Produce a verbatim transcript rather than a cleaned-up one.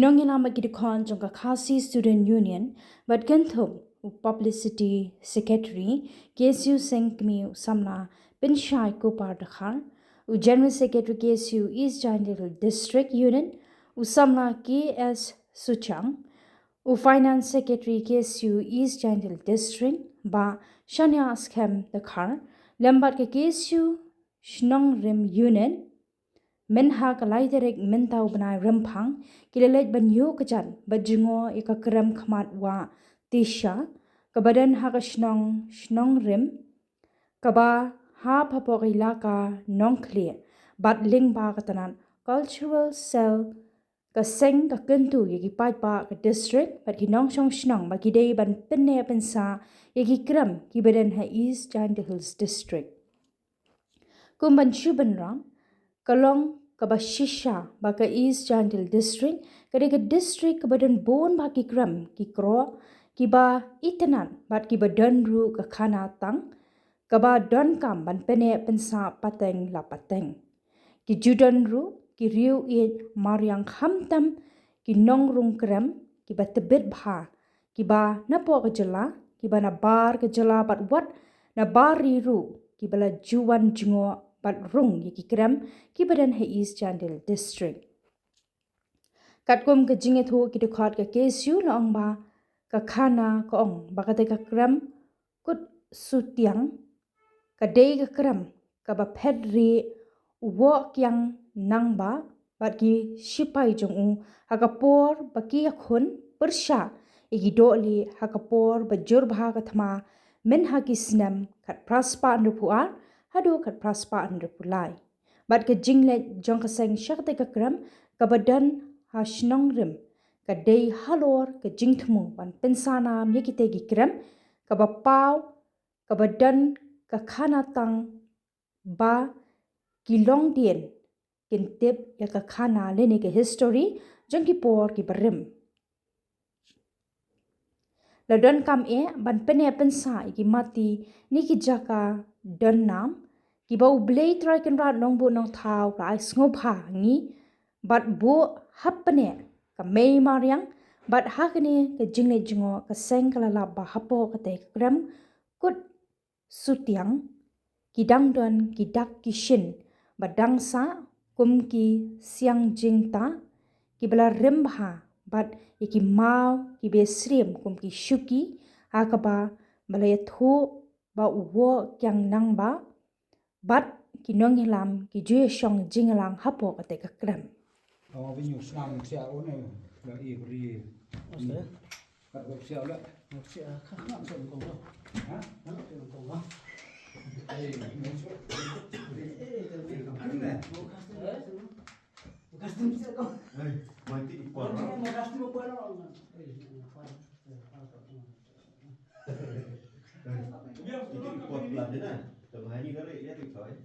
Nongïalam bad ki dkhot jong ka Khasi Student Union bad kynthup u Publicity Secretary K S U Seng Kmie u samla Pynshai Kupar Dkhar, u General Secretary K S U East Jaintia Hills District Unit u samla K S Suchang, u Finance Secretary K S U East Jaintia Hills District Bah Shania Skhem Dkhar, lem bad ka K S U Shnong Rim Unit, mynha ka lai tarik mynta u bnai Rymphang, ki la leit ban ïuh kjat bad jngoh ïa ka krem khmat wah Tisha, kaba don ha ka shnong Shnong Rim, kaba hap hapoh ka ilaka Nongkhlieh, bad lyngba ka tnat Cultural Cell ka seng ka kyntu ïa ki paidbah ka district bad ki nongshong shnong ba ki dei ban pynneh pynsah ïa ki krem kiba don ha East Jaintia Hills District. Kum ban shu bynrap, ka long kaba shisha ba ka East Jaintia Hills District ka dei ka district kaba don bun bha ki krem, ki kroh, kiba itynnad bad kiba don ruh ka khana tang, kaba donkam ban pynneh pynsah pateng la pateng. Ki ju don ruh ki riew ïeit mariang, khamtam ki nongrung krem kiba tbit bha, kiba napoh ka jylla, kiba nabar ka jylla bad wat nabar ri ruh, kiba la ju wan jngoh bad rung ïa ki krem kiba don ha East Jaintia Hills District. Katkum ka jingïathuh ki dkhot ka K S U la ong ba ka khana ka ong ba kata ka krem kut sutiang ka dei ka krem kaba phet rieh u woh kiang nangbah bad ki shipai jong u ha ka por ba ki ïakhun pyrshah ïa ki dohlieh ha ka por ba jur bha ka thma mynha ki snem khatphra spah hynriewphew ar haduh khatphra spah hynriewphew lai. Bad ka jingleit jong ka seng sha kata ka krem kaba don ha Shnong Rim ka dei halor ka jingthmu ban pynsah nam ïa kita ki krem, kaba paw, kaba don ka khana tang ba ki longdien kin tip ïa ka khana lane ka history jong ki por kiba rim. La donkam eh ban pynneh pynsah ïa ki mati ne ki jaka don nam kiba U Blei Trai Kynrad Nongbuh Nongthaw la ai sngewbha ha ngi, bad buh hapdeng ka mei mariang, bad ha kane ka jingleit jngoh ka seng ka la lap ba hapoh kata ka krem kut sutiang ki dang don ki dak ki shin ba dang sah kum ki siang jingtah kiba la rim bha bad ïa ki maw kiba syriem kum ki shuki, ha kaba ba la ïathuh ba u woh kiang nangbah, bad ki nongïalam ki ju ïashong jingïalang hapoh kata ka krem. Oh, ba ngi sngap ngi siah, oh, ne, la i bri. Kat ba siah la. Siah, ka ngam siah kong lo. Ha? Ngam siah kong lo. Eh, ngam siah. Eh, kam kan ne? Custom siah kong. Eh, mati i kuar. Custom kuar. Eh, i kuar pelan je na. Tengah ni kali ya tu kau, eh.